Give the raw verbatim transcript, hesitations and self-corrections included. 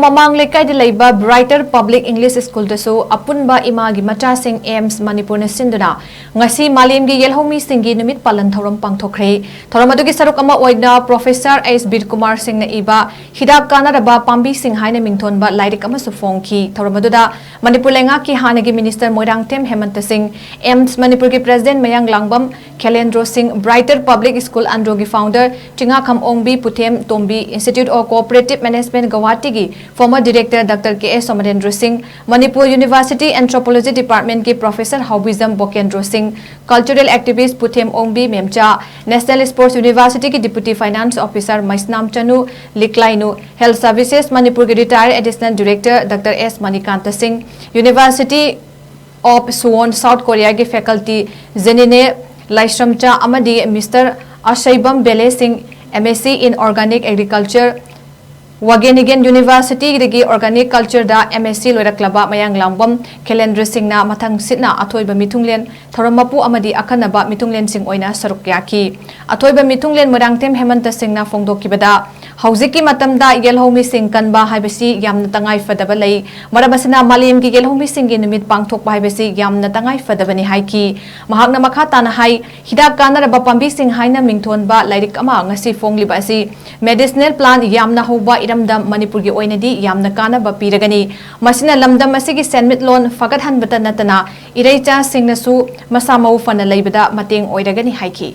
ꯄꯃꯥꯡ ꯂꯩꯀꯥꯏꯗ ꯂꯩꯕ brighter public English ꯁ꯭ꯀꯨꯜꯗꯁꯨ ꯑꯄꯨꯟꯕ ꯏꯃꯥꯒꯤ ꯃꯆꯥꯁꯤꯡ ꯑꯦꯝꯁ ꯃꯅꯤꯄꯨꯔꯅ ꯁꯤꯟꯗꯨꯅ ꯉꯁꯤ ꯃꯥꯂꯦꯝꯒꯤ ꯌꯦꯜꯍꯧꯃꯤꯁꯤꯡꯒꯤ ꯅꯨꯃꯤꯠ ꯄꯥꯂꯟ ꯊꯧꯔꯝ ꯄꯥꯡꯊꯣꯛꯈ꯭ꯔꯦ꯫ ꯊꯧꯔꯝ ꯑꯗꯨꯒꯤ ꯁꯔꯨꯛ ꯑꯃ ꯑꯣꯏꯅ ꯄ꯭ꯔꯣꯐꯦꯁꯔ ꯑꯦꯁ ꯕꯤꯔꯀꯨꯃꯥꯔ ꯁꯤꯡꯅ ꯏꯕ ꯍꯤꯗꯥꯛ ꯀꯥꯟꯅꯔꯕ ꯄꯥꯝꯕꯤꯁꯤꯡ ꯍꯥꯏꯅ ꯃꯤꯡꯊꯣꯟꯕ ꯂꯥꯏꯔꯤꯛ ꯑꯃꯁꯨ ꯐꯣꯡꯈꯤ꯫ ꯊꯧꯔꯝ ꯑꯗꯨꯗ ꯃꯅꯤꯄꯨꯔ ꯂꯩꯉꯥꯛꯀꯤ ꯍꯥꯟꯅꯒꯤ ꯃꯤꯅꯤꯁꯇꯔ ꯃꯣꯏꯔꯥꯡꯊꯦꯝ ꯍꯦꯃꯟꯇ ꯁꯤꯡ, ꯑꯦꯝꯁ ꯃꯅꯤꯄꯨꯔꯒꯤ ꯄ꯭ꯔꯦꯁꯤꯗꯦꯟ ꯃꯌꯥꯡ ꯂꯥꯡꯕꯝ, Khelendro Singh, brighter public school ꯑꯟꯗ꯭ꯔꯣꯒꯤ founder Chingakham Ongbi Puthem Tombi, institute of cooperative management ꯒꯧꯍꯥꯇꯤꯒꯤ former director doctor K S Somarendro Singh, Manipur university anthropology ꯗꯤꯄꯥꯔꯠꯃꯦꯟꯠꯀꯤ professor Haobijam Bokendro Singh, cultural activist Puthem Ongbi Memcha, national sports ꯌꯨꯅꯤꯚꯔꯁꯤꯇꯤꯒꯤ deputy finance officer Meisnam Chanu, Liklainu, health services ꯃꯅꯤꯄꯨꯔꯒꯤ retire additional director doctor S Manikanta Singh, university of Suwon south ꯀꯣꯔꯤꯌꯥꯒꯤ faculty ꯖꯦꯅꯤꯅꯦ ꯂꯥꯏꯁ꯭ꯔꯝꯆꯥ ꯑꯃꯗꯤ mister ꯑꯁꯩꯕꯝ ꯕꯦꯂꯦ ꯁꯤꯡ, M S C in organic agriculture, ꯋꯥꯒꯦꯅꯤꯒꯦꯟ ꯌꯨꯅꯤꯚꯔꯁꯤꯇꯤꯗꯒꯤ organic ꯀꯜꯆꯔꯗ M S C ꯂꯣꯏꯔꯛꯂꯕ ꯃꯌꯥꯡ ꯂꯥꯡꯕꯝ ꯈꯦꯂꯦꯟꯗ꯭ꯔ ꯁꯤꯡꯅ ꯃꯊꯪ ꯁꯤꯠꯅ ꯑꯊꯣꯏꯕ ꯃꯤꯊꯨꯡꯂꯦꯟ ꯊꯧꯔꯝ ꯃꯄꯨ ꯑꯃꯗꯤ ꯑꯈꯟꯅꯕ ꯃꯤꯊꯨꯡꯂꯦꯟꯁꯤꯡ ꯑꯣꯏꯅ ꯁꯔꯨꯛ ꯌꯥꯈꯤ꯫ ꯑꯊꯣꯏꯕ ꯃꯤꯊꯨꯡꯂꯦꯟ ꯃꯣꯏꯔꯥꯡꯊꯦꯝ ꯍꯦꯃꯟꯇ ꯁꯤꯡꯅ ꯐꯣꯡꯗꯣꯛꯈꯤꯕꯗ, ꯍꯧꯖꯤꯛꯀꯤ ꯃꯇꯝꯗ ꯌꯦꯜꯍꯧꯃꯤꯁꯤꯡ ꯀꯟꯕ ꯍꯥꯏꯕꯁꯤ ꯌꯥꯝꯅ ꯇꯉꯥꯏ ꯐꯗꯕ ꯂꯩ꯫ ꯃꯔꯝ ꯑꯁꯤꯅ ꯃꯥꯂꯦꯝꯒꯤ ꯌꯦꯜꯍꯧꯃꯤꯁꯤꯡꯒꯤ ꯅꯨꯃꯤꯠ ꯄꯥꯡꯊꯣꯛꯄ ꯍꯥꯏꯕꯁꯤ ꯌꯥꯝꯅ ꯇꯉꯥꯏ ꯐꯗꯕꯅꯤ ꯍꯥꯏꯈꯤ꯫ ꯃꯍꯥꯛꯅ ꯃꯈꯥ ꯇꯥꯅ ꯍꯥꯏ, ꯍꯤꯗꯥꯛ ꯀꯥꯟꯅꯔꯕ ꯄꯥꯝꯕꯤꯁꯤꯡ ꯍꯥꯏꯅ ꯃꯤꯡꯊꯣꯟꯕ ꯂꯥꯏꯔꯤꯛ ꯑꯃ ꯉꯁꯤ ꯐꯣꯡꯂꯤꯕ ꯑꯁꯤ ꯃꯦꯗꯤꯁꯅꯦꯜ ꯄ꯭ꯂꯥꯟ ꯌꯥꯝꯅ ꯍꯧꯕ ꯏꯔꯝꯗꯝ ꯃꯅꯤꯄꯨꯔꯒꯤ ꯑꯣꯏꯅꯗꯤ ꯌꯥꯝꯅ ꯀꯥꯟꯅꯕ ꯄꯤꯔꯒꯅꯤ꯫ ꯃꯁꯤꯅ ꯂꯝꯗꯝ ꯑꯁꯤꯒꯤ ꯁꯦꯟꯃꯤꯠꯂꯣꯟ ꯐꯒꯠꯍꯟꯕꯇ ꯅꯠꯇꯅ ꯏꯔꯩꯆꯥꯁꯤꯡꯅꯁꯨ ꯃꯁꯥ ꯃꯎ ꯐꯅ ꯂꯩꯕꯗ ꯃꯇꯦꯡ ꯑꯣꯏꯔꯒꯅꯤ ꯍꯥꯏꯈꯤ꯫